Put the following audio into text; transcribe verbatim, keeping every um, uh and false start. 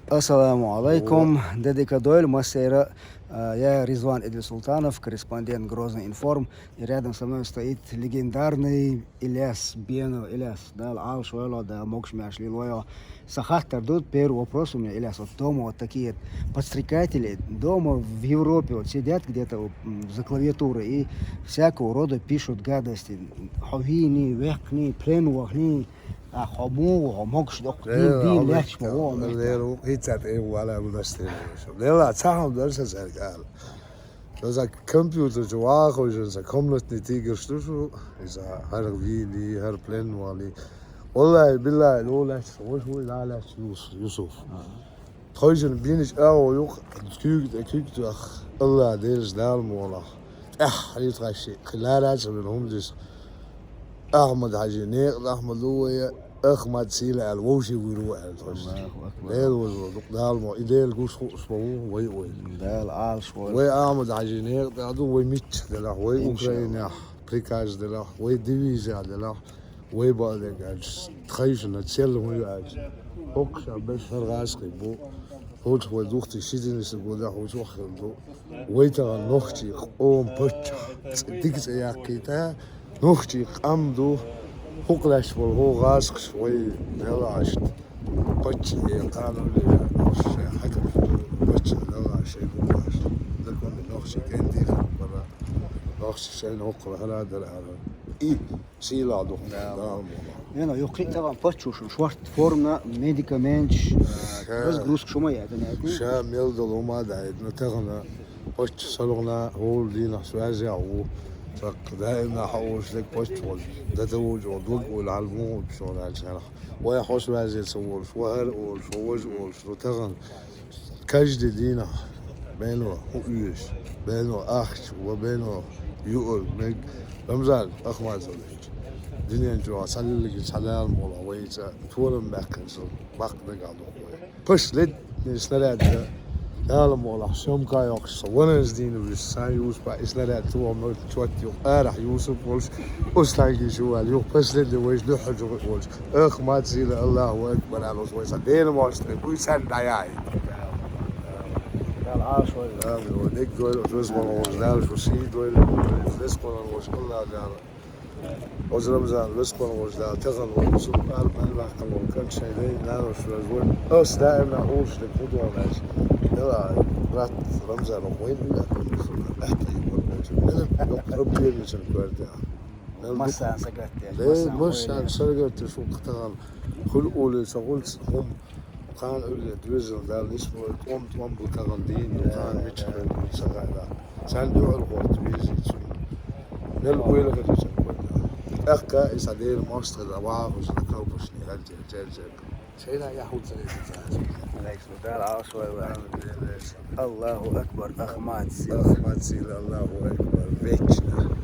Ассаламу алейкум, дедика дойл массера, а, я Ризван Эдилсултанов, корреспондент Грозный Информ, и рядом со мной стоит легендарный Ильяс Бенов. Ильяс, Дала Ӏалаш вайло, Дала могуш-маьрша лелойо. Са хаттар ду, первый вопрос у меня, Ильяс, вот дома вот такие подстрекатели, дома в Европе вот сидят где-то, м, за клавиатурой и всякого рода пишут гадости. Хьо вийний, вехний, плен вахний, а хьо мугӀу, хьо могуш доккха дин, дин лаьтташ ма вогӀу, меттехь. Лера ву, хӀинца тӀе ву, вала ву настроение. Лела, ца хьам дар сан цаьрга ала. Сан компьютер чу вахаш, сан комнатный тиграш ду шу, иза хӀара вийний, хӀара плен валий. Валлахи, биллахи, ло лаьтташ, ваш вуй, ла лаьтташ Юс-, Юсуф. Тхойшинна бийначу агӀо юкъа, куьйга тӀе куьйга тоьхна, Аллах Делаца, Дала мукъалахь. ТӀаьххьара тхаьш шиъ, кхин лара а ца бина хӀума дисна. Ахьмад-Хьажи, некъа Ахьмад ву вай, Ахмат Сийла аьлла, вовший вуьр ву аьлла тхойшинна. Аллаху акбар. Дела вазо, дукха Дала мо, и Дела гуш хууш ма ву, вай вай. Дала Ӏалаш вай. Вай Ахьмад-Хьажи некъа тӀехь ду, вай миччахь делахь, вай Украинехь приказ делахь, вай дивизехь делахь, вай бакъдерг аьлча, тхайшинна цел хӀун ю аьлча, хӀокху ша берш хӀара гӀазкхий бу, хӀокху вай духти ши динисаг ву дехь, хӀокху хир ду. Вай тахана нохчий къоман паччахь цӀе, дика цӀе яккхийта, нохчий къам ду, хӀокху лаьтташ болу хӀокху гӀазкхаша вай делахьашта. Паччахье къанун лела, шайн хьаькамаш ду, паччахь делахь шайн гуш, законный нохчий кӀентий хилла бара, нохчий шайна хӀокхура хӀара а дара ара. И сийлахь ду хӀума, Дала мукъалахь. Нена, юха кхин а тахана паччахьашна шорта форма, медикаменташ, ша разгрузка шу ма яьтина, яьтина? Ша мел долу хӀума а даьхьна, тахана паччахь салгӀана хӀора дийнахь связехь ву. Цхьаккха даимна хьан олуш дерг паччахь волчу, дан ца вуьйчу дог ойла хьала муха вуьтуш ву аьлла царах. Вай хьо связе ца волуш, вай хӀара олуш, вай важа олуш, ну тахана. Каждый дийнахь бено хӀун оьшу, бено ахча, ва бено юург, мег. Рамзан Ахматович, дуьнен чохь цхьа лиллиг, цхьа Дала мукъалахь вайца толам баьккхина сан баккха дагахь ду вай. Паш лед снаряд дан, Дала мукъалахь, съёмка йоккхуш со вананза дийна вуьсу, сан Юсупа и снаряд чу вахана чот юкъа арахь Юсуп волуш, Останкин чу ваьлла, юха паш лед вайша дуьхьал чу гӀур волуш. Ахмат Сийла, Аллаху акбар аьлла, вай сан Дела мостагӀий, буй санна дӀаяхьийта. Дала Ӏалаш вай. Амин. Вай деггойла, веза-воккха волчу Дала шу сий дойла, веза-воккха волчу Аллах Дала. Оцу Рамзан, веза-воккха волчу Дала, тахана вай цу ар-, ар-, ваккхана волу кӀант шайн дайн, нанаш веза вай. Ас даимна олуш дерг хӀун ду аьлча, дела, брат, Рамзан, вайн уьллехь, ахьа тӀе йолчу. Мел йоккха проблема ю цуьнан коьртехь. Мел ду-, массарна сагатдеш, ле, массарна массарна вайна сагатдеш ву тахана. Хуьлу олий ца гӀулц хӀума. Кхана уьлле доьзал Дала нисбойла, тӀом-тӀом бу тахана дийна, кхана мичахь хир бу ца хаьа. Царна дуьхьал гӀорта везий цунна. Мел ойла хир ю цуьнан коьртехь. ТӀаккха и сан Дела мостагӀий вахахуьйту калпашна, хьаьрча, чер-чер. Шайна яхь хӀума ца деза цара. Дала Ӏалаш вай вай. Аллаху акбар, Ахмат Сийла. Ахмат Сийла, Аллаху акбар, вечно.